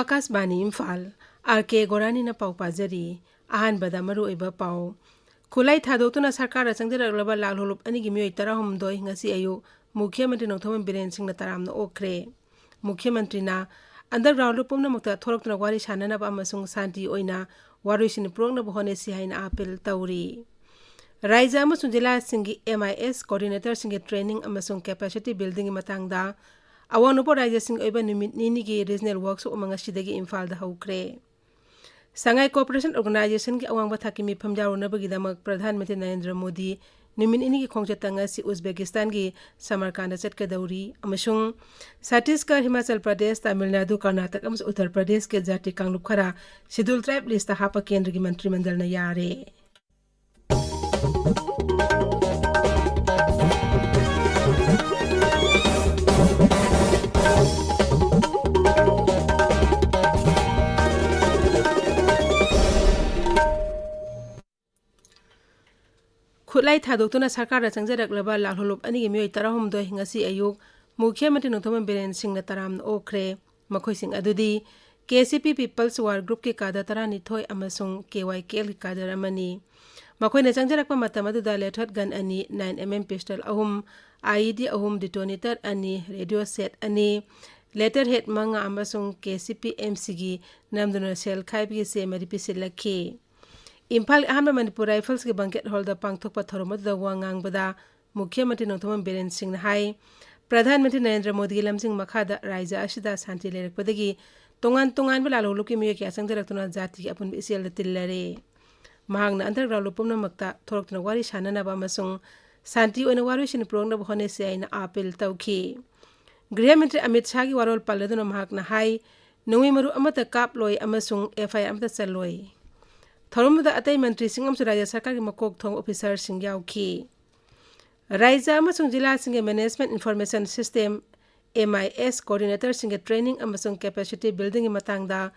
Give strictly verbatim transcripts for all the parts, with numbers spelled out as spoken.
ꯑꯥꯀꯥꯁꯕꯥꯅꯤ Imphal, R ꯀꯦ ꯒꯣꯔꯥꯅꯤꯅ ꯄꯥꯎ ꯄꯥꯖꯔꯤ꯫ ꯑꯍꯥꯟꯕꯗ ꯃꯔꯨꯑꯣꯏꯕ ꯄꯥꯎ꯫ ꯈꯨꯠꯂꯥꯏ ꯊꯥꯗꯣꯛꯇꯨꯅ ꯁꯔꯀꯥꯔꯗ ꯆꯪꯖꯔꯛꯂꯕ ꯂꯥꯜꯍꯧꯂꯨꯞ ꯑꯅꯤꯒꯤ ꯃꯤꯑꯣꯏ ꯇꯔꯥꯍꯨꯝꯗꯣꯏ ꯉꯁꯤ ꯑꯌꯨꯛ ꯃꯨꯈ꯭ꯌ ꯃꯟꯇ꯭ꯔꯤ ꯅꯣꯡꯊꯣꯝꯕꯝ ꯕꯤꯔꯦꯟ ꯁꯤꯡꯅ ꯇꯔꯥꯝꯅ ꯑꯣꯛꯈ꯭ꯔꯦ꯫ ꯃꯨꯈ꯭ꯌ ꯃꯟꯇ꯭ꯔꯤꯅ ꯑꯟꯗꯔꯒ꯭ꯔꯥꯎꯟ ꯂꯨꯞ ꯄꯨꯝꯅꯃꯛꯇ ꯊꯣꯛꯂꯛꯇꯨꯅ ꯋꯥꯔꯤ ꯁꯥꯅꯅꯕ ꯑꯃꯁꯨꯡ ꯁꯥꯟꯇꯤ ꯑꯣꯏꯅ ꯋꯥꯔꯣꯏꯁꯤꯟ ꯄꯨꯔꯛꯅꯕ ꯍꯣꯠꯅꯁꯤ ꯍꯥꯏꯅ ꯑꯥꯄꯤꯜ ꯇꯧꯔꯤ꯫ ꯔꯥꯏꯖ꯭ꯌ ꯑꯃꯁꯨꯡ ꯖꯤꯂꯥꯁꯤꯡꯒꯤ ꯑꯦꯝ ꯑꯥꯏ ꯑꯦꯁ ꯀꯣꯑꯣꯔꯗꯤꯅꯦꯇꯔꯁꯤꯡꯒꯤ ꯇ꯭ꯔꯦꯅꯤꯡ ꯑꯃꯁꯨꯡ ꯀꯦꯄꯦꯁꯤꯇꯤ ꯕꯤꯜꯗꯤꯡꯒꯤ ꯃꯇꯥꯡꯗ ꯑꯋꯥꯡ ꯅꯣꯡꯄꯣꯛ ꯔꯥꯏꯖ꯭ꯌꯁꯤꯡꯒꯤ ꯑꯣꯏꯕ ꯅꯨꯃꯤꯠ ꯅꯤꯅꯤꯒꯤ ꯔꯤꯖꯅꯦꯜ ꯋꯥꯔꯛꯁꯣꯞ ꯑꯃ ꯉꯁꯤꯗꯒꯤ ꯏꯝꯐꯥꯜꯗ ꯍꯧꯈ꯭ꯔꯦ꯫ ꯁꯉꯥꯏ ꯀꯣꯑꯣꯄꯔꯦꯁꯟ ꯑꯣꯔꯒꯅꯥꯏꯖꯦꯁꯟꯒꯤ ꯑꯋꯥꯡꯕ ꯊꯥꯛꯀꯤ ꯃꯤꯐꯝ ꯌꯥꯎꯔꯨꯅꯕꯒꯤꯗꯃꯛ ꯄ꯭ꯔꯙꯥꯟ ꯃꯟꯇ꯭ꯔꯤ ꯅꯔꯦꯟꯗ꯭ꯔ ꯃꯣꯗꯤ ꯅꯨꯃꯤꯠ ꯅꯤꯅꯤꯒꯤ ꯈꯣꯡꯆꯠꯇ ꯉꯁꯤ ꯎꯖꯕꯦꯀꯤꯁꯇꯥꯟꯒꯤ ꯁꯃꯔꯀꯥꯟꯗ ꯆꯠꯀꯗꯧꯔꯤ ꯑꯃꯁꯨꯡ ꯁꯠꯇꯤꯁꯒꯔ, ꯍꯤꯃꯥꯆꯜ ꯄ꯭ꯔꯗꯦꯁ, ꯇꯥꯃꯤꯜ ꯅꯥꯗꯨ, ꯀꯔꯅꯥꯇꯛ ꯑꯃꯁꯨꯡ ꯎꯠꯇꯔ ꯄ꯭ꯔꯗꯦꯁꯀꯤ ꯖꯥꯇꯤ ꯀꯥꯡꯂꯨꯞ ꯈꯔ ꯁꯦꯗꯨꯜ ꯇ꯭ꯔꯥꯏꯕ ꯂꯤꯁꯇ ꯍꯥꯞꯄ ꯀꯦꯟꯗ꯭ꯔꯒꯤ ꯃꯟꯇ꯭ꯔꯤ ꯃꯟꯗꯜꯅ ꯌꯥꯔꯦ꯫ ꯈꯨꯠꯂꯥꯏ ꯊꯥꯗꯣꯛꯇꯨꯅ ꯁꯔꯀꯥꯔꯗ ꯆꯪꯖꯔꯛꯂꯕ ꯂꯥꯜꯍꯧꯂꯨꯞ ꯑꯅꯤꯒꯤ ꯃꯤꯑꯣꯏ ꯇꯔꯥꯍꯨꯝꯗꯣꯏ ꯉꯁꯤ ꯑꯌꯨꯛ ꯃꯨꯈ꯭ꯌ ꯃꯟꯇ꯭ꯔꯤ ꯅꯣꯡꯊꯣꯝꯕꯝ ꯕꯤꯔꯦꯟ ꯁꯤꯡꯅ ꯇꯔꯥꯝꯅ ꯑꯣꯛꯈ꯭ꯔꯦ꯫ ꯃꯈꯣꯏꯁꯤꯡ ꯑꯗꯨꯗꯤ ꯀꯦ ꯁꯤ ꯄꯤ ꯄꯤꯄꯜꯁ ꯋꯥꯔ ꯒ꯭ꯔꯨꯞꯀꯤ ꯀꯥꯗꯔ ꯇꯔꯥꯅꯤꯊꯣꯏ ꯑꯃꯁꯨꯡ ꯀꯦ ꯋꯥꯏ ꯀꯦ ꯑꯦꯜꯒꯤ ꯀꯥꯗꯔ ꯑꯃꯅꯤ꯫ ꯃꯈꯣꯏꯅ ꯆꯪꯖꯔꯛꯄ ꯃꯇꯝ ꯑꯗꯨꯗ ꯂꯦꯊꯔꯦꯠ ꯒꯟ ꯑꯅꯤ, ꯅꯥꯏꯟ ꯑꯦꯝ ꯑꯦꯝ ꯄꯤꯁꯇꯜ ꯑꯍꯨꯝ, ꯑꯥꯏ ꯏ ꯗꯤ ꯑꯍꯨꯝ, ꯗꯤꯇꯣꯅꯦꯇꯔ ꯑꯅꯤ, ꯔꯦꯗꯤꯑꯣ ꯁꯦꯠ ꯑꯅꯤ, ꯂꯦꯇꯔ ꯍꯦꯗ ꯃꯉꯥ ꯑꯃꯁꯨꯡ ꯀꯦ ꯁꯤ ꯄꯤ ꯑꯦꯝ ꯁꯤꯒꯤ ꯅꯝꯗꯨꯅ ꯁꯦꯜ ꯈꯥꯏꯕꯒꯤ ꯆꯦ ꯃꯔꯤ ꯄꯤꯁꯤꯜꯂꯛꯈꯤ꯫ ꯏꯝꯐꯥꯜꯒꯤ ꯑꯍꯥꯟꯕ ꯃꯅꯤꯄꯨꯔ ꯔꯥꯏꯐꯜꯁꯀꯤ ꯕꯪꯀꯦꯠ ꯍꯣꯜꯗ ꯄꯥꯡꯊꯣꯛꯄ ꯊꯧꯔꯝ ꯑꯗꯨꯗ ꯋꯥ ꯉꯥꯡꯕꯗ ꯃꯨꯈ꯭ꯌ ꯃꯟꯇ꯭ꯔꯤ ꯅꯣꯡꯊꯣꯝꯕꯝ ꯕꯤꯔꯦꯟ ꯁꯤꯡꯅ ꯍꯥꯏ, ꯄ꯭ꯔꯙꯥꯟ ꯃꯟꯇ꯭ꯔꯤ ꯅꯔꯦꯟꯗ꯭ꯔ ꯃꯣꯗꯤꯒꯤ ꯂꯝꯖꯤꯡ ꯃꯈꯥꯗ ꯔꯥꯏꯖ꯭ꯌ ꯑꯁꯤꯗ ꯁꯥꯟꯇꯤ ꯂꯩꯔꯛꯄꯗꯒꯤ ꯇꯣꯉꯥꯟ ꯇꯣꯉꯥꯟꯕ ꯂꯥꯜꯍꯧꯂꯨꯞꯀꯤ ꯃꯤꯑꯣꯏ ꯀꯌꯥ ꯆꯪꯖꯔꯛꯇꯨꯅ ꯖꯥꯇꯤꯒꯤ ꯑꯄꯨꯟꯕ ꯏꯆꯦꯜꯗ ꯇꯤꯜꯂꯔꯦ꯫ ꯃꯍꯥꯛꯅ ꯑꯟꯗꯔꯒ꯭ꯔꯥꯎꯟ ꯂꯨꯞ ꯄꯨꯝꯅꯃꯛꯇ ꯊꯣꯔꯛꯇꯨꯅ ꯋꯥꯔꯤ ꯁꯥꯅꯅꯕ ꯑꯃꯁꯨꯡ ꯁꯥꯟꯇꯤ ꯑꯣꯏꯅ ꯋꯥꯔꯣꯏꯁꯤꯟ ꯄꯨꯔꯛꯅꯕ ꯍꯣꯠꯅꯁꯤ ꯍꯥꯏꯅ ꯑꯥꯄꯤꯜ ꯇꯧꯈꯤ꯫ ꯒ꯭ꯔꯤꯍ ꯃꯟꯇ꯭ꯔꯤ ꯑꯃꯤꯠ ꯁꯥꯍꯒꯤ ꯋꯥꯔꯣꯜ ꯄꯜꯂꯗꯨꯅ ꯃꯍꯥꯛꯅ ꯍꯥꯏ, ꯅꯣꯡꯃꯩ ꯃꯔꯨ ꯑꯃꯠꯇ ꯀꯥꯞꯂꯣꯏ ꯑꯃꯁꯨꯡ ꯑꯦꯐ ꯑꯥꯏ ꯑꯥꯔ ꯑꯃꯠꯇ ꯆꯜꯂꯣꯏ꯫ ꯊꯧꯔꯝꯗꯨꯗ ꯑꯇꯩ ꯃꯟꯇ꯭ꯔꯤꯁꯤꯡ ꯑꯃꯁꯨꯡ ꯔꯥꯖ꯭ꯌ ꯁꯔꯀꯥꯔꯒꯤ ꯃꯀꯣꯛ ꯊꯣꯡꯕ ꯑꯣꯐꯤꯁꯥꯔꯁꯤꯡ ꯌꯥꯎꯈꯤ꯫ ꯔꯥꯖ꯭ꯌ ꯑꯃꯁꯨꯡ ꯖꯤꯂꯥꯁꯤꯡꯒꯤ ꯃꯦꯅꯦꯖꯃꯦꯟꯠ ꯏꯟꯐꯣꯔꯃꯦꯁꯟ ꯁꯤꯁꯇꯦꯝ, ꯑꯦꯝ ꯑꯥꯏ ꯑꯦꯁ, ꯀꯣꯑꯣꯔꯗꯤꯅꯦꯇꯔꯁꯤꯡꯒꯤ ꯇ꯭ꯔꯦꯅꯤꯡ ꯑꯃꯁꯨꯡ ꯀꯦꯄꯦꯁꯤꯇꯤ ꯕꯤꯜꯗꯤꯡꯒꯤ ꯃꯇꯥꯡꯗ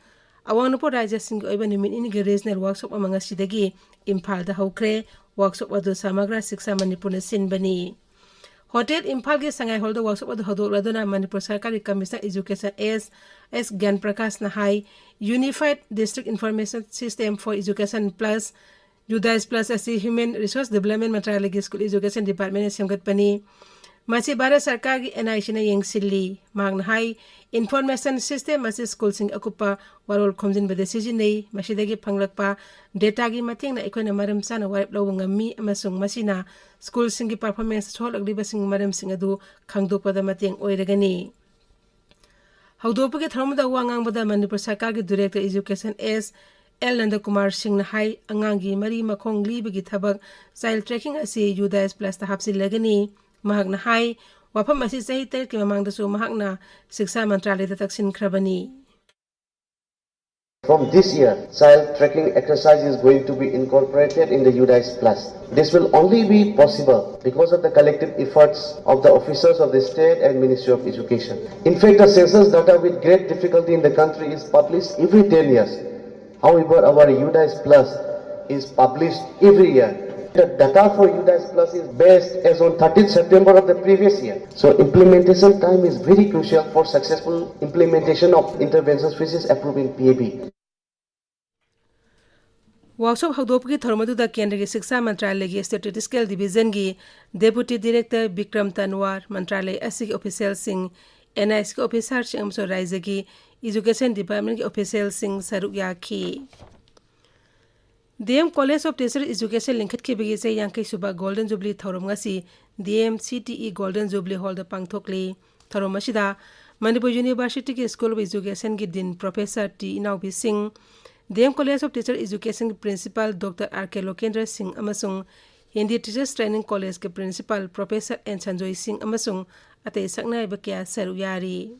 ꯑꯋꯥꯡ ꯅꯣꯡꯄꯣꯛ ꯔꯥꯖ꯭ꯌꯁꯤꯡꯒꯤ ꯑꯣꯏꯕ ꯅꯨꯃꯤꯠ ꯅꯤꯅꯤꯒꯤ ꯔꯤꯖꯅꯦꯜ ꯋꯥꯔꯛꯁꯣꯞ ꯑꯃ ꯉꯁꯤꯗꯒꯤ ꯏꯝꯐꯥꯜꯗ ꯍꯧꯈ꯭ꯔꯦ꯫ ꯋꯥꯔꯛꯁꯣꯞ ꯑꯗꯨ ꯁꯃꯒ꯭ꯔ ꯁꯤꯛꯁꯥ ꯃꯅꯤꯄꯨꯔꯅ ꯁꯤꯟꯕꯅꯤ꯫ ꯍꯣꯇꯦꯜ ꯏꯝꯐꯥꯜꯒꯤ ꯁꯉꯥꯏ ꯍꯣꯜꯗ ꯋꯥꯛꯁꯣꯞ ꯑꯗꯨ ꯍꯧꯗꯣꯛꯂꯗꯨꯅ ꯃꯅꯤꯄꯨꯔ ꯁꯔꯀꯥꯔꯒꯤ commissioner education S S Gyan ꯄ꯭ꯔꯀꯥꯁꯅ ꯍꯥꯏ, Unified District Information System for Education Plus, UDISE plus ꯑꯁꯤ Human Resource Development ꯃꯟꯇ꯭ꯔꯥꯂꯌꯒꯤ ꯁ꯭ꯀꯨꯜ ꯏꯖꯨꯀꯦꯁꯟ ꯗꯤꯄꯥꯔꯠꯃꯦꯟꯅ ꯁꯦꯝꯒꯠꯄꯅꯤ꯫ ꯃꯁꯤ ꯚꯥꯔꯠ ꯁꯔꯀꯥꯔꯒꯤ ꯑꯦꯟ ꯑꯥꯏ ꯁꯤꯅ ꯌꯦꯡꯁꯤꯜꯂꯤ꯫ ꯃꯍꯥꯛꯅ ꯍꯥꯏ, ꯏꯟꯐꯣꯔꯃꯦꯁꯟ ꯁꯤꯁꯇꯦꯝ ꯑꯁꯤ ꯁ꯭ꯀꯨꯜꯁꯤꯡꯒꯤ ꯑꯀꯨꯞꯄ ꯋꯥꯔꯣꯜ ꯈꯣꯝꯖꯤꯟꯕꯗ ꯁꯤꯖꯤꯟꯅꯩ꯫ ꯃꯁꯤꯗꯒꯤ ꯐꯪꯂꯛꯄ ꯗꯦꯇꯥꯒꯤ ꯃꯇꯦꯡꯅ ꯑꯩꯈꯣꯏꯅ ꯃꯔꯝ ꯆꯥꯅ ꯋꯥꯔꯦꯞ ꯂꯧꯕ ꯉꯝꯃꯤ ꯑꯃꯁꯨꯡ ꯃꯁꯤꯅ ꯁ꯭ꯀꯨꯜꯁꯤꯡꯒꯤ ꯄꯔꯐꯣꯔꯃꯦꯟꯁ ꯁꯣꯛꯍꯜꯂꯛꯂꯤꯕꯁꯤꯡ ꯃꯔꯝꯁꯤꯡ ꯑꯗꯨ ꯈꯪꯗꯣꯛꯄꯗ ꯃꯇꯦꯡ ꯑꯣꯏꯔꯒꯅꯤ꯫ ꯍꯧꯗꯣꯛꯄꯒꯤ ꯊꯧꯔꯝꯗ ꯋꯥ ꯉꯥꯡꯕꯗ ꯃꯅꯤꯄꯨꯔ ꯁꯔꯀꯥꯔꯒꯤ ꯗꯤꯔꯦꯛꯇꯔ ꯏꯖꯨꯀꯦꯁꯟ ꯑꯦꯁ ꯑꯦꯜ ꯅꯟꯗꯀꯨꯃꯥꯔ ꯁꯤꯡꯅ ꯍꯥꯏ, ꯑꯉꯥꯡꯒꯤ ꯃꯔꯤ ꯃꯈꯣꯡ ꯂꯤꯕꯒꯤ ꯊꯕꯛ ꯆꯥꯏꯜ ꯇ꯭ꯔꯦꯀꯤꯡ ꯑꯁꯤ ꯌꯨꯗꯥꯏꯁ ꯄ꯭ꯂꯁꯇ ꯍꯥꯞꯆꯤꯜꯂꯒꯅꯤ꯫ ꯃꯍꯥꯛꯅ ꯍꯥꯏ, ꯋꯥꯐꯝ ꯑꯁꯤ ꯆꯍꯤ ꯇꯔꯦꯠꯀꯤ ꯃꯃꯥꯡꯗꯁꯨ ꯃꯍꯥꯛꯅ ꯁꯤꯛꯁꯥ ꯃꯟꯇ꯭ꯔꯥꯂꯌꯗ ꯇꯛꯁꯤꯟꯈ꯭ꯔꯕꯅꯤ꯫ From this year, child tracking exercise is going to be incorporated in the UDISE Plus. This will only be possible because of the collective efforts of the officers of the state and Ministry of Education. In fact, the census data with great difficulty in the country is published every ten years. However, our UDISE Plus is published every year. The data for UDISE Plus is best as on thirteenth September of the previous year. So implementation time is very crucial for successful implementation of interventions which is approved in P A B. Workshop ꯍꯧꯗꯣꯛꯄꯒꯤ ꯊꯧꯔꯝ ꯑꯗꯨꯗ ꯀꯦꯟꯗ꯭ꯔꯒꯤ ꯁꯤꯛꯁꯥ ꯃꯟꯇ꯭ꯔꯥꯂꯌꯒꯤ statistical ꯗꯤꯕꯤꯖꯟꯒꯤ deputy director Bikram Tanwar, ꯃꯟꯇ꯭ꯔꯥꯂꯌ ꯑꯁꯤꯒꯤ ꯑꯣꯐꯤꯁꯤꯌꯦꯜꯁꯤꯡ, ꯑꯦꯟ ꯑꯥꯏ ꯁꯤꯒꯤ ꯑꯣꯐꯤꯁꯥꯔꯁꯤꯡ ꯑꯃꯁꯨꯡ ꯔꯥꯖ꯭ꯌꯒꯤ ꯏꯖꯨꯀꯦꯁꯟ ꯗꯤꯄꯥꯔꯠꯃꯦꯟꯒꯤ ꯑꯣꯐꯤꯁꯤꯌꯦꯜꯁꯤꯡ ꯁꯔꯨꯛ ꯌꯥꯈꯤ꯫ D M College of Teacher Education ꯂꯤꯡꯈꯠꯈꯤꯕꯒꯤ ꯆꯍꯤ ꯌꯥꯡꯈꯩ ꯁꯨꯕ ꯒꯣꯜꯗꯟ ꯖꯨꯕꯤꯂꯤ ꯊꯧꯔꯝ ꯉꯁꯤ D M C T E golden jubilee ꯍꯣꯜꯗ ꯄꯥꯡꯊꯣꯛꯂꯤ꯫ ꯊꯧꯔꯝ ꯑꯁꯤꯗ ꯃꯅꯤꯄꯨꯔ ꯌꯨꯅꯤꯚꯔꯁꯤꯇꯤꯒꯤ ꯁ꯭ꯀꯨꯜ ꯑꯣꯐ ꯏꯖꯨꯀꯦꯁꯟꯒꯤ ꯗꯤꯟ professor T Inaobi Singh, D M College of Teacher Educationꯒꯤ principal doctor R K Lokendra Singh ꯑꯃꯁꯨꯡ ꯍꯤꯟꯗꯤ ꯇꯤꯆꯔꯁ ꯇ꯭ꯔꯦꯅꯤꯡ ꯀꯣꯂꯦꯖꯀꯤ principal professor N Sanjoy Singh ꯑꯃꯁꯨꯡ ꯑꯇꯩ ꯁꯛꯅꯥꯏꯕ ꯀꯌꯥ ꯁꯔꯨꯛ ꯌꯥꯔꯤ꯫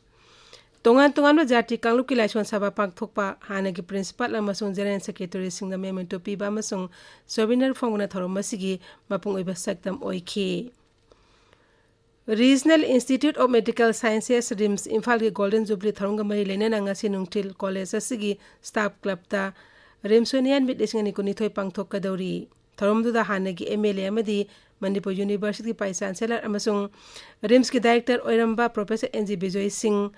ꯇꯣꯉꯥꯟ ꯇꯣꯉꯥꯟꯕ ꯖꯥꯇꯤ ꯀꯥꯡꯂꯨꯞꯀꯤ ꯂꯥꯏꯁꯣꯟ ꯁꯥꯕ ꯄꯥꯡꯊꯣꯛꯄ, ꯍꯥꯟꯅꯒꯤ ꯄ꯭ꯔꯤꯟꯁꯤꯄꯥꯜ ꯑꯃꯁꯨꯡ ꯖꯦꯅꯔꯦꯜ ꯁꯦꯀ꯭ꯔꯦꯇꯔꯤꯁꯤꯡꯗ ꯃꯦꯃꯦꯟꯇꯣ ꯄꯤꯕ ꯑꯃꯁꯨꯡ ꯁꯣꯚꯦꯅꯤꯌꯔ ꯐꯣꯡꯕꯅ ꯊꯧꯔꯝ ꯑꯁꯤꯒꯤ ꯃꯄꯨꯡ ꯑꯣꯏꯕ ꯁꯛꯇꯝ ꯑꯣꯏꯈꯤ꯫ Regional Institute of Medical Sciences, RIMS, ꯏꯝꯐꯥꯜꯒꯤ ꯒꯣꯜꯗꯟ ꯖꯨꯕꯤꯂꯤ ꯊꯧꯔꯝꯒ ꯃꯔꯤ ꯂꯩꯅꯅ ꯉꯁꯤ ꯅꯨꯡꯊꯤꯜ ꯀꯣꯂꯦꯖ ꯑꯁꯤꯒꯤ ꯁ꯭ꯇꯥꯐ ꯀ꯭ꯂꯕꯇ ꯔꯤꯝꯁ ꯌꯨꯅꯤꯌꯟ ꯃꯤꯠ ꯂꯤꯁꯤꯡ ꯑꯅꯤ ꯀꯨꯟꯅꯤꯊꯣꯏ ꯄꯥꯡꯊꯣꯛꯀꯗꯧꯔꯤ꯫ ꯊꯧꯔꯝꯗꯨꯗ ꯍꯥꯟꯅꯒꯤ ꯑꯦꯝ ꯑꯦꯜ ꯑꯦ ꯑꯃꯗꯤ ꯃꯅꯤꯄꯨꯔ ꯌꯨꯅꯤꯚꯔꯁꯤꯇꯤꯒꯤ ꯚꯥꯏꯁ ꯆꯥꯟꯁꯦꯂꯔ ꯑꯃꯁꯨꯡ ꯔꯤꯝꯁꯀꯤ ꯗꯥꯏꯔꯦꯛꯇꯔ ꯑꯣꯏꯔꯝꯕ ꯄ꯭ꯔꯣꯐꯦꯁꯔ ꯑꯦꯟ ꯖꯤ ꯕꯤꯖꯣꯏ ꯁꯤꯡ,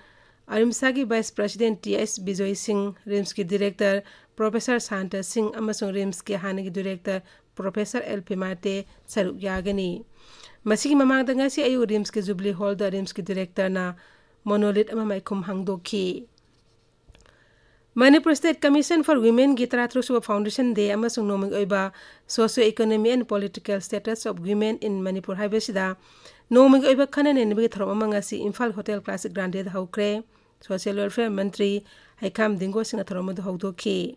ꯑꯔꯤꯝꯁꯥꯒꯤ ꯚꯥꯏꯁ ꯄ꯭ꯔꯦꯁꯤꯗꯦꯟꯠ ꯇꯤ ꯑꯦꯁ ꯕꯤꯖꯣꯏ ꯁꯤꯡ, ꯔꯤꯝꯁꯀꯤ ꯗꯤꯔꯦꯛꯇꯔ ꯄ꯭ꯔꯣꯐꯦꯁꯔ ꯁꯥꯟꯇ ꯁꯤꯡ ꯑꯃꯁꯨꯡ ꯔꯤꯝꯁꯀꯤ ꯍꯥꯟꯅꯒꯤ ꯗꯤꯔꯦꯛꯇꯔ ꯄ꯭ꯔꯣꯐꯦꯁꯔ ꯑꯦꯜ ꯐꯤꯃꯥꯇꯦ ꯁꯔꯨꯛ ꯌꯥꯒꯅꯤ꯫ ꯃꯁꯤꯒꯤ ꯃꯃꯥꯡꯗ ꯉꯁꯤ ꯑꯌꯨꯛ ꯔꯤꯝꯁꯀꯤ ꯖꯨꯕꯤꯂꯤ ꯍꯣꯜꯗ ꯔꯤꯝꯁꯀꯤ ꯗꯤꯔꯦꯛꯇꯔꯅ ꯃꯣꯅꯣꯂꯤꯠ ꯑꯃ ꯃꯥꯏꯈꯨꯝ ꯍꯥꯡꯗꯣꯛꯈꯤ꯫ ꯃꯅꯤꯄꯨꯔ ꯁ꯭ꯇꯦꯠ ꯀꯃꯤꯁꯟ ꯐꯣꯔ ꯋꯤꯃꯦꯟꯒꯤ ꯇꯔꯥꯇꯔꯨꯛ ꯁꯨꯕ ꯐꯥꯎꯟꯗꯦꯁꯟ ꯗꯦ ꯑꯃꯁꯨꯡ ꯅꯣꯡꯃꯒꯤ ꯑꯣꯏꯕ Socio Economy and Political Status of Women in Manipur ꯍꯥꯏꯕꯁꯤꯗ ꯅꯣꯡꯃꯒꯤ ꯑꯣꯏꯕ ꯈꯟꯅ ꯅꯩꯅꯕꯒꯤ ꯊꯧꯔꯝ ꯑꯃ ꯉꯁꯤ ꯏꯝꯐꯥꯜ ꯍꯣꯇꯦꯜ ꯀ꯭ꯂꯥꯁꯤꯛ ꯒ꯭ꯔꯥꯟꯗꯦꯗ ꯍꯧꯈ꯭ꯔꯦ꯫ ꯁꯣꯁꯤꯌꯦꯜ ꯋꯦꯜꯐꯤꯌꯔ ꯃꯟꯇ꯭ꯔꯤ ꯍꯩꯈꯥꯝ ꯗꯤꯡꯒꯣ ꯁꯤꯡꯅ ꯊꯧꯔꯝ ꯑꯗꯨ ꯍꯧꯗꯣꯛꯈꯤ꯫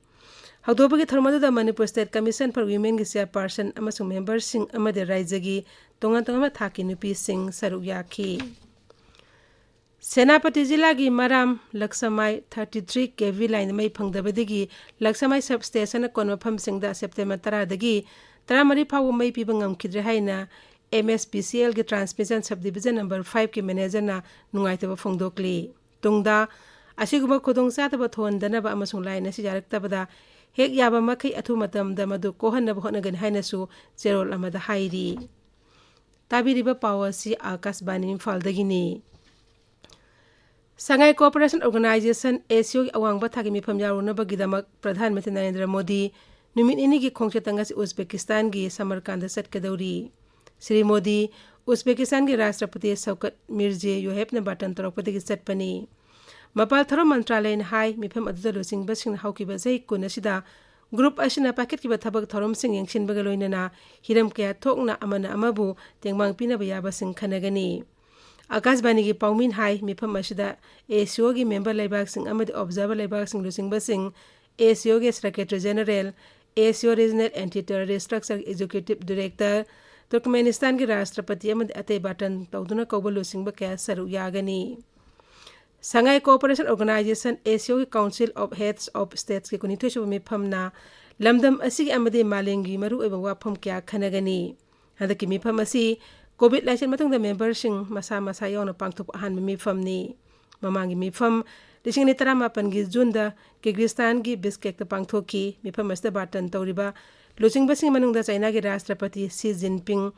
ꯍꯧꯗꯣꯛꯄꯒꯤ ꯊꯧꯔꯝ ꯑꯗꯨꯗ ꯃꯅꯤꯄꯨꯔ ꯁ꯭ꯇꯦꯠ ꯀꯃꯤꯁꯟ ꯐꯣꯔ ꯋꯤꯃꯦꯟꯒꯤ ꯆꯤꯌꯔꯄꯥꯔꯁꯟ ꯑꯃꯁꯨꯡ ꯃꯦꯝꯕꯔꯁꯤꯡ ꯑꯃꯗꯤ ꯔꯥꯏꯖ꯭ꯌꯒꯤ ꯇꯣꯉꯥꯟ ꯇꯣꯉꯥꯟꯕ ꯊꯥꯛꯀꯤ ꯅꯨꯄꯤꯁꯤꯡ ꯁꯔꯨꯛ ꯌꯥꯈꯤ꯫ ꯁꯦꯅꯥꯄꯇꯤ ꯖꯤꯂꯥꯒꯤ ꯃꯔꯥꯝ ꯂꯛꯁꯃꯥꯏ ꯊꯥꯔꯇꯤ ꯊ꯭ꯔꯤ ꯀꯦ ꯚꯤ ꯂꯥꯏꯟ ꯃꯩ ꯐꯪꯗꯕꯗꯒꯤ ꯂꯛꯁꯃꯥꯏ ꯁꯕ ꯁ꯭ꯇꯦꯁꯟꯅ ꯀꯣꯟꯕ ꯃꯐꯝꯁꯤꯡꯗ ꯁꯦꯞꯇꯦꯝꯕꯔ ꯇꯔꯥꯗꯒꯤ ꯇꯔꯥꯃꯔꯤ ꯐꯥꯎꯕ ꯃꯩ ꯄꯤꯕ ꯉꯝꯈꯤꯗ꯭ꯔꯦ ꯍꯥꯏꯅ ꯑꯦꯝ ꯑꯦꯁ ꯄꯤ ꯁꯤ ꯑꯦꯜꯒꯤ ꯇ꯭ꯔꯥꯟꯁꯃꯤꯁꯟ ꯁꯕ ꯗꯤꯕꯤꯖꯟ ꯅꯝꯕꯔ ꯐꯥꯏꯚꯀꯤ ꯃꯦꯅꯦꯖꯔꯅ ꯅꯨꯡꯉꯥꯏꯇꯕ ꯐꯣꯡꯗꯣꯛꯂꯤ꯫ ꯇꯨꯡꯗ ꯑꯁꯤꯒꯨꯝꯕ ꯈꯨꯗꯣꯡꯆꯥꯗꯕ ꯊꯣꯛꯍꯟꯗꯅꯕ ꯑꯃꯁꯨꯡ ꯂꯥꯏꯟ ꯑꯁꯤ ꯌꯥꯔꯛꯇꯕꯗ ꯍꯦꯛ ꯌꯥꯕ ꯃꯈꯩ ꯑꯊꯨꯕ ꯃꯇꯝꯗ ꯃꯗꯨ ꯀꯣꯛꯍꯟꯅꯕ ꯍꯣꯠꯅꯒꯅꯤ ꯍꯥꯏꯅꯁꯨ ꯆꯦꯔꯣꯜ ꯑꯃꯗ ꯍꯥꯏꯔꯤ꯫ ꯇꯥꯕꯤꯔꯤꯕ ꯄꯥꯎ ꯑꯁꯤ ꯑꯥꯀꯥꯁꯕꯥꯅꯤ ꯏꯝꯐꯥꯜꯗꯒꯤꯅꯤ꯫ ꯁꯉꯥꯏ ꯀꯣꯑꯣꯄꯔꯦꯁꯟ ꯑꯣꯔꯒꯅꯥꯏꯖꯦꯁꯟ, ꯑꯦ ꯁꯤ ꯑꯣꯒꯤ ꯑꯋꯥꯡꯕ ꯊꯥꯛꯀꯤ ꯃꯤꯐꯝ ꯌꯥꯎꯔꯨꯅꯕꯒꯤꯗꯃꯛ ꯄ꯭ꯔꯙꯥꯟ ꯃꯟꯇ꯭ꯔꯤ ꯅꯔꯦꯟꯗ꯭ꯔ ꯃꯣꯗꯤ ꯅꯨꯃꯤꯠ ꯅꯤꯅꯤꯒꯤ ꯈꯣꯡꯆꯠꯇ ꯉꯁꯤ ꯎꯖꯕꯦꯀꯤꯁꯇꯥꯟꯒꯤ ꯁꯃꯔꯀꯥꯟꯗ ꯆꯠꯀꯗꯧꯔꯤ꯫ ꯁ꯭ꯔꯤ ꯃꯣꯗꯤ ꯎꯖꯕꯦꯀꯤꯁꯇꯥꯟꯒꯤ ꯔꯥꯁꯇ꯭ꯔꯄꯇꯤ ꯁꯧꯀꯠ ꯃꯤꯔꯖꯤꯌꯣꯌꯦꯚꯅ ꯕꯥꯇꯟ ꯇꯧꯔꯛꯄꯗꯒꯤ ꯆꯠꯄꯅꯤ꯫ ꯃꯄꯥꯜ ꯊꯧꯔꯝ ꯃꯟꯇ꯭ꯔꯥꯂꯌꯅ ꯍꯥꯏ, ꯃꯤꯐꯝ ꯑꯗꯨꯗ ꯂꯨꯆꯤꯡꯕꯁꯤꯡꯅ ꯍꯧꯈꯤꯕ ꯆꯍꯤ ꯀꯨꯟ ꯑꯁꯤꯗ ꯒ꯭ꯔꯨꯞ ꯑꯁꯤꯅ ꯄꯥꯏꯈꯠꯈꯤꯕ ꯊꯕꯛ ꯊꯧꯔꯝꯁꯤꯡ ꯌꯦꯡꯁꯤꯟꯕꯒ ꯂꯣꯏꯅꯅ ꯍꯤꯔꯝ ꯀꯌꯥ ꯊꯣꯛꯅ ꯑꯃꯅ ꯑꯃꯕꯨ ꯇꯦꯡꯕꯥꯡ ꯄꯤꯅꯕ ꯌꯥꯕꯁꯤꯡ ꯈꯟꯅꯒꯅꯤ꯫ ꯑꯀꯥꯁꯕꯥꯅꯤꯒꯤ ꯄꯥꯎꯃꯤꯅ ꯍꯥꯏ, ꯃꯤꯐꯝ ꯑꯁꯤꯗ ꯑꯦ ꯁꯤ ꯑꯣꯒꯤ ꯃꯦꯝꯕꯔ ꯂꯩꯕꯥꯛꯁꯤꯡ ꯑꯃꯗꯤ ꯑꯣꯕꯖꯥꯔꯚꯔ ꯂꯩꯕꯥꯛꯁꯤꯡ ꯂꯨꯆꯤꯡꯕꯁꯤꯡ, ꯑꯦ ꯁꯤ ꯑꯣꯒꯤ secretary general, A C O regional anti terrorist structure executive director, ꯇꯨꯔꯀꯃꯦꯅꯤꯁꯇꯥꯟꯒꯤ ꯔꯥꯁꯇ꯭ꯔꯄꯇꯤ ꯑꯃꯗꯤ ꯑꯇꯩ ꯕꯥꯇꯟ ꯇꯧꯗꯨꯅ ꯀꯧꯕ ꯂꯨꯆꯤꯡꯕ ꯀꯌꯥ ꯁꯔꯨꯛ ꯌꯥꯒꯅꯤ꯫ ꯁꯉꯥꯏ ꯀꯣꯑꯣꯄꯔꯦꯁꯟ ꯑꯣꯔꯒꯅꯥꯏꯖꯦꯁꯟ, ꯑꯦ ꯁꯤ ꯑꯣꯒꯤ ꯀꯥꯎꯟꯁꯤꯜ ꯑꯣꯐ ꯍꯦꯗꯁ ꯑꯣꯐ ꯁ꯭ꯇꯦꯠꯁꯀꯤ ꯀꯨꯟꯅꯤꯊꯣꯏ ꯁꯨꯕ ꯃꯤꯐꯝꯅ ꯂꯝꯗꯝ ꯑꯁꯤꯒꯤ ꯑꯃꯗꯤ ꯃꯥꯂꯦꯝꯒꯤ ꯃꯔꯨꯑꯣꯏꯕ ꯋꯥꯐꯝ ꯀꯌꯥ ꯈꯟꯅꯒꯅꯤ꯫ ꯍꯟꯗꯛꯀꯤ ꯃꯤꯐꯝ ꯑꯁꯤ ꯀꯣꯚꯤꯗ ꯂꯥꯏꯆꯠ ꯃꯇꯨꯡꯗ ꯃꯦꯝꯕꯔꯁꯤꯡ ꯃꯁꯥ ꯃꯁꯥ ꯌꯥꯎꯅ ꯄꯥꯡꯊꯣꯛꯄ ꯑꯍꯥꯟꯕ ꯃꯤꯐꯝꯅꯤ꯫ ꯃꯃꯥꯡꯒꯤ ꯃꯤꯐꯝ ꯂꯤꯁꯤꯡ ꯑꯅꯤ ꯇꯔꯥꯃꯥꯄꯟꯒꯤ ꯖꯨꯟꯗ ꯀꯤꯔꯒꯤꯁꯇꯥꯟꯒꯤ ꯕꯤꯁꯀꯦꯛꯇ ꯄꯥꯡꯊꯣꯛꯈꯤ꯫ ꯃꯤꯐꯝ ꯑꯁꯤꯗ ꯕꯥꯔꯇꯟ ꯇꯧꯔꯤꯕ ꯂꯨꯆꯤꯡꯕꯁꯤꯡꯒꯤ ꯃꯅꯨꯡꯗ ꯆꯥꯏꯅꯥꯒꯤ ꯔꯥꯁꯇ꯭ꯔꯄꯇꯤ ꯁꯤ ꯖꯤꯟꯄꯤꯡ,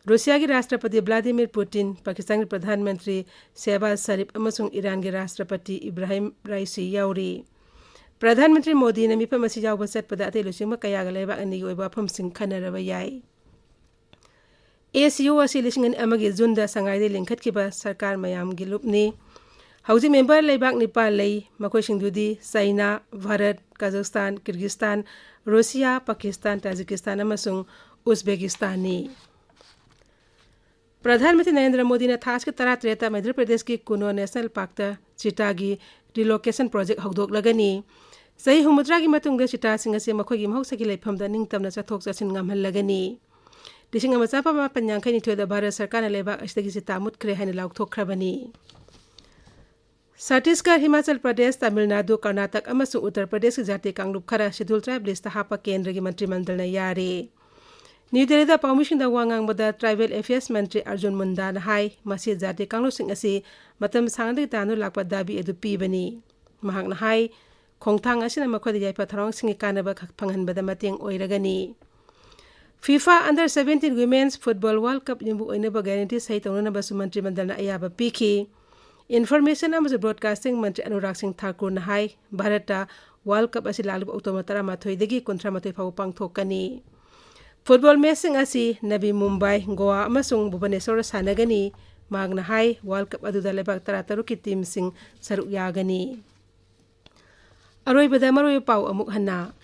ꯔꯨꯁꯤꯌꯥꯒꯤ ꯔꯥꯁꯇ꯭ꯔꯄꯇꯤ ꯚ꯭ꯂꯥꯗꯤꯃꯤꯔ ꯄꯨꯇꯤꯟ, ꯄꯥꯀꯤꯁꯇꯥꯟꯒꯤ ꯄ꯭ꯔꯙꯥꯟ ꯃꯟꯇ꯭ꯔꯤ ꯁꯦꯍꯕꯥꯖ ꯁꯔꯤꯐ ꯑꯃꯁꯨꯡ ꯏꯔꯥꯟꯒꯤ ꯔꯥꯁꯇ꯭ꯔꯄꯇꯤ ꯏꯕ꯭ꯔꯥꯍꯤꯝ ꯔꯥꯏꯁꯤ ꯌꯥꯎꯔꯤ꯫ ꯄ꯭ꯔꯙꯥꯟ ꯃꯟꯇ꯭ꯔꯤ ꯃꯣꯗꯤꯅ ꯃꯤꯐꯝ ꯑꯁꯤ ꯌꯥꯎꯕ ꯆꯠꯄꯗ ꯑꯇꯩ ꯂꯨꯆꯤꯡꯕ ꯀꯌꯥꯒ ꯂꯩꯕꯥꯛ ꯑꯅꯤꯒꯤ ꯑꯣꯏꯕ ꯋꯥꯐꯝꯁꯤꯡ ꯈꯟꯅꯔꯕ ꯌꯥꯏ꯫ ꯑꯦ ꯁꯤ ꯑꯣ ꯑꯁꯤ ꯂꯤꯁꯤꯡ ꯑꯅꯤ ꯑꯃꯒꯤ ꯖꯨꯟꯗ ꯁꯉꯥꯏꯗ ꯂꯤꯡꯈꯠꯈꯤꯕ ꯁꯔꯀꯥꯔ ꯃꯌꯥꯝꯒꯤ ꯂꯨꯞꯅꯤ꯫ ꯍꯧꯖꯤꯛ ꯃꯦꯝꯕꯔ ꯂꯩꯕꯥꯛ ꯅꯤꯄꯥꯟ ꯂꯩ, ꯃꯈꯣꯏꯁꯤꯡꯗꯨꯗꯤ China, Bharat, ꯀꯥꯖꯥꯈꯁꯇꯥꯟ, Kyrgyzstan, Russia, Pakistan, Tajikistan ꯑꯃꯁꯨꯡ ꯎꯖꯕꯦꯀꯤꯁꯇꯥꯟꯅꯤ꯫ ꯄ꯭ꯔꯙꯥꯟ ꯃꯟꯇ꯭ꯔꯤ ꯅꯔꯦꯟꯗ꯭ꯔ ꯃꯣꯗꯤꯅ ꯊꯥ ꯑꯁꯤꯒꯤ ꯇꯔꯥꯇꯔꯦꯠꯇ ꯃꯙ꯭ꯌ ꯄ꯭ꯔꯗꯦꯁꯀꯤ ꯀꯨꯅꯣ ꯅꯦꯁꯅꯦꯜ ꯄꯥꯔꯛꯇ ꯆꯤꯇꯥꯒꯤ ꯔꯤꯂꯣꯀꯦꯁꯟ ꯄ꯭ꯔꯣꯖꯦꯛ ꯍꯧꯗꯣꯛꯂꯒꯅꯤ꯫ ꯆꯍꯤ ꯍꯨꯝꯐꯨꯇꯔꯥꯒꯤ ꯃꯇꯨꯡꯗ ꯆꯤꯇꯥꯁꯤꯡ ꯑꯁꯤ ꯃꯈꯣꯏꯒꯤ ꯃꯍꯧꯁꯥꯒꯤ ꯂꯩꯐꯝꯗ ꯅꯤꯡꯇꯝꯅ ꯆꯠꯊꯣꯛ ꯆꯠꯁꯤꯟ ꯉꯝꯍꯜꯂꯒꯅꯤ꯫ ꯂꯤꯁꯤꯡ ꯑꯃ ꯆꯥꯃꯥꯄꯟ ꯃꯥꯄꯟ ꯌꯥꯡꯈꯩ ꯅꯤꯊꯣꯏꯗ ꯚꯥꯔꯠ ꯁꯔꯀꯥꯔꯅ ꯂꯩꯕꯥꯛ ꯑꯁꯤꯗꯒꯤ ꯆꯤꯇꯥ ꯃꯨꯠꯈ꯭ꯔꯦ ꯍꯥꯏꯅ ꯂꯥꯎꯊꯣꯛꯈ꯭ꯔꯕꯅꯤ꯫ ꯁꯠꯇꯤꯁꯒꯔ, ꯍꯤꯃꯥꯆꯜ ꯄ꯭ꯔꯗꯦꯁ, ꯇꯥꯃꯤꯜ ꯅꯥꯗꯨ, ꯀꯔꯅꯥꯇꯛ ꯑꯃꯁꯨꯡ ꯎꯠꯇꯔ ꯄ꯭ꯔꯗꯦꯁꯀꯤ ꯖꯥꯇꯤ ꯀꯥꯡꯂꯨꯞ ꯈꯔ ꯁꯦꯗ꯭ꯌꯨꯜ ꯇ꯭ꯔꯥꯏꯕ ꯂꯤꯁꯇ ꯍꯥꯞꯄ ꯀꯦꯟꯗ꯭ꯔꯒꯤ ꯃꯟꯇ꯭ꯔꯤ ꯃꯟꯗꯜꯅ ꯌꯥꯔꯦ꯫ ꯅ꯭ꯌꯨ ꯗꯦꯜꯂꯤꯗ ꯄꯥꯎꯃꯤꯁꯤꯡꯗ ꯋꯥ ꯉꯥꯡꯕꯗ ꯇ꯭ꯔꯥꯏꯕꯦꯜ ꯑꯦꯐꯤꯌꯔꯁ ꯃꯟꯇ꯭ꯔꯤ ꯑꯔꯖꯨꯟ ꯃꯨꯟꯗꯥꯅ ꯍꯥꯏ, ꯃꯁꯤ ꯖꯥꯇꯤ ꯀꯥꯡꯂꯨꯞꯁꯤꯡ ꯑꯁꯤ ꯃꯇꯝ ꯁꯥꯡꯅꯗꯒꯤ ꯇꯥꯟꯗꯨꯅ ꯂꯥꯛꯄ ꯗꯥꯕꯤ ꯑꯗꯨ ꯄꯤꯕꯅꯤ꯫ ꯃꯍꯥꯛꯅ ꯍꯥꯏ, ꯈꯣꯡꯊꯥꯡ ꯑꯁꯤꯅ ꯃꯈꯣꯏꯗ ꯌꯥꯏꯐ ꯊꯧꯔꯥꯡꯁꯤꯡꯒꯤ ꯀꯥꯟꯅꯕ ꯈꯛ ꯐꯪꯍꯟꯕꯗ ꯃꯇꯦꯡ ꯑꯣꯏꯔꯒꯅꯤ꯫ FIFA Under Seventeen Women's Football World Cup ꯌꯨꯝꯕꯨ ꯑꯣꯏꯅꯕ ꯒꯥꯔꯦꯟꯇꯤ ꯁꯍꯤ ꯇꯧꯅꯅꯕꯁꯨ ꯃꯟꯇ꯭ꯔꯤ ꯃꯟꯗꯜꯅ ꯑꯌꯥꯕ ꯄꯤꯈꯤ꯫ ꯏꯟꯐꯣꯔꯃꯦꯁꯟ ꯑꯃꯁꯨꯡ ꯕ꯭ꯔꯣꯗꯀꯥꯁꯇꯤꯡ ꯃꯟꯇ꯭ꯔꯤ ꯑꯅꯨꯔꯥꯒ ꯁꯤꯡ ꯊꯥꯀꯨꯔꯅ ꯍꯥꯏ, ꯚꯥꯔꯠꯇ ꯋꯥꯔꯜ ꯀꯞ ꯑꯁꯤ ꯂꯥꯛꯂꯤꯕ ꯑꯣꯛꯇꯣꯕꯔ ꯇꯔꯥꯃꯥꯊꯣꯏꯗꯒꯤ ꯀꯨꯟꯊ꯭ꯔꯥꯃꯥꯊꯣꯏ ꯐꯥꯎꯕ ꯄꯥꯡꯊꯣꯛꯀꯅꯤ꯫ ꯐꯨꯠꯕꯣꯜ ꯃꯦꯆꯁꯤꯡ ꯑꯁꯤ ꯅꯕꯤ ꯃꯨꯝꯕꯥꯏ, ꯒꯣꯋꯥ ꯑꯃꯁꯨꯡ ꯚꯨꯕꯅꯦꯁꯣꯔꯗ ꯁꯥꯟꯅꯒꯅꯤ꯫ ꯃꯍꯥꯛꯅ ꯍꯥꯏ, ꯋꯥꯔꯜ ꯀꯞ ꯑꯗꯨꯗ ꯂꯩꯕꯥꯛ ꯇꯔꯥꯇꯔꯨꯛꯀꯤ ꯇꯤꯝꯁꯤꯡ ꯁꯔꯨꯛ ꯌꯥꯒꯅꯤ꯫ ꯑꯔꯣꯏꯕꯗ ꯃꯔꯨꯑꯣꯏꯕ ꯄꯥꯎ ꯑꯃꯨꯛ ꯍꯟꯅ꯫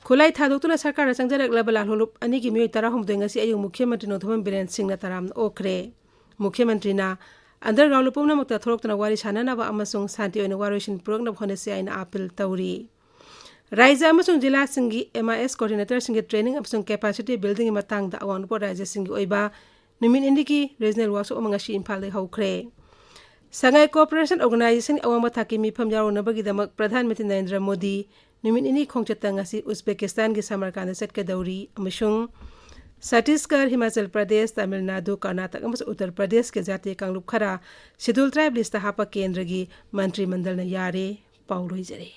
ꯈꯨꯠꯂꯥꯏ ꯊꯥꯗꯣꯛꯇꯨꯅ ꯁꯔꯀꯥꯔꯗ ꯆꯪꯖꯔꯛꯂꯕ ꯂꯥꯜꯍꯧꯂꯨꯞ ꯑꯅꯤꯒꯤ ꯃꯤꯑꯣꯏ ꯇꯔꯥꯍꯨꯝꯗꯣꯏ ꯉꯁꯤ ꯑꯌꯨꯛ ꯃꯨꯈ꯭ꯌ ꯃꯟꯇ꯭ꯔꯤ ꯅꯣꯡꯊꯣꯝꯕꯝ ꯕꯤꯔꯦꯟ ꯁꯤꯡꯅ ꯇꯔꯥꯝꯅ ꯑꯣꯛꯈ꯭ꯔꯦ꯫ ꯃꯨꯈ꯭ꯌ ꯃꯟꯇ꯭ꯔꯤꯅ ꯑꯟꯗꯔꯒ꯭ꯔꯥꯎꯟ ꯂꯨꯞ ꯄꯨꯝꯅꯃꯛꯇ ꯊꯣꯛꯂꯛꯇꯨꯅ ꯋꯥꯔꯤ ꯁꯥꯅꯅꯕ ꯑꯃꯁꯨꯡ ꯁꯥꯟꯇꯤ ꯑꯣꯏꯅ ꯋꯥꯔꯣꯏꯁꯤꯟ ꯄꯨꯔꯛꯅꯕ ꯍꯣꯠꯅꯁꯤ ꯍꯥꯏꯅ ꯑꯥꯄꯤꯜ ꯇꯧꯔꯤ꯫ ꯔꯥꯏꯖ꯭ꯌ ꯑꯃꯁꯨꯡ ꯖꯤꯂꯥꯁꯤꯡꯒꯤ ꯑꯦꯝ ꯑꯥꯏ ꯑꯦꯁ ꯀꯣꯑꯣꯔꯗꯤꯅꯦꯇꯔꯁꯤꯡꯒꯤ ꯇ꯭ꯔꯦꯅꯤꯡ ꯑꯃꯁꯨꯡ ꯀꯦꯄꯥꯁꯤꯇꯤ ꯕꯤꯜꯗꯤꯡꯒꯤ ꯃꯇꯥꯡꯗ ꯑꯋꯥꯡ ꯅꯣꯡꯄꯣꯛ ꯔꯥꯏꯖ꯭ꯌꯁꯤꯡꯒꯤ ꯑꯣꯏꯕ ꯅꯨꯃꯤꯠ ꯅꯤꯅꯤꯒꯤ ꯔꯤꯖꯅꯦꯜ ꯋꯥꯛꯁꯣꯞ ꯑꯃ ꯉꯁꯤ ꯏꯝꯐꯥꯜꯗꯒꯤ ꯍꯧꯈ꯭ꯔꯦ꯫ ꯁꯉꯥꯏ ꯀꯣꯑꯣꯄꯔꯦꯁꯟ ꯑꯣꯔꯒꯅꯥꯏꯖꯦꯁꯟꯒꯤ ꯑꯋꯥꯡꯕ ꯊꯥꯛꯀꯤ ꯃꯤꯐꯝ ꯌꯥꯎꯔꯨꯅꯕꯒꯤꯗꯃꯛ ꯄ꯭ꯔꯙꯥꯟ ꯃꯟꯇ꯭ꯔꯤ ꯅꯔꯦꯟꯗ꯭ꯔ ꯃꯣꯗꯤ ꯅꯨꯃꯤꯠ ꯅꯤꯅꯤ ꯈꯣꯡꯆꯠꯇ ꯉꯁꯤ ꯎꯖꯕꯦꯀꯤꯁꯇꯥꯟꯒꯤ ꯁꯃꯔꯀꯥꯟꯗ ꯆꯠꯀꯗꯧꯔꯤ ꯑꯃꯁꯨꯡ ꯁꯠꯇꯤꯁꯒꯔ, ꯍꯤꯃꯥꯆꯜ ꯄ꯭ꯔꯗꯦꯁ, ꯇꯥꯃꯤꯜ ꯅꯥꯗꯨ, ꯀꯔꯅꯥꯇꯛ ꯑꯃꯁꯨꯡ ꯎꯠꯇꯔ ꯄ꯭ꯔꯗꯦꯁꯀꯤ ꯖꯥꯇꯤ ꯀꯥꯡꯂꯨꯞ ꯈꯔ ꯁꯦꯗꯨꯜ ꯇ꯭ꯔꯥꯏꯕ ꯂꯤꯁꯇ ꯍꯥꯞꯄ ꯀꯦꯟꯗ꯭ꯔꯒꯤ ꯃꯟꯇ꯭ꯔꯤ ꯃꯟꯗꯜꯅ ꯌꯥꯔꯦ꯫ ꯄꯥꯎ ꯂꯣꯏꯖꯔꯦ꯫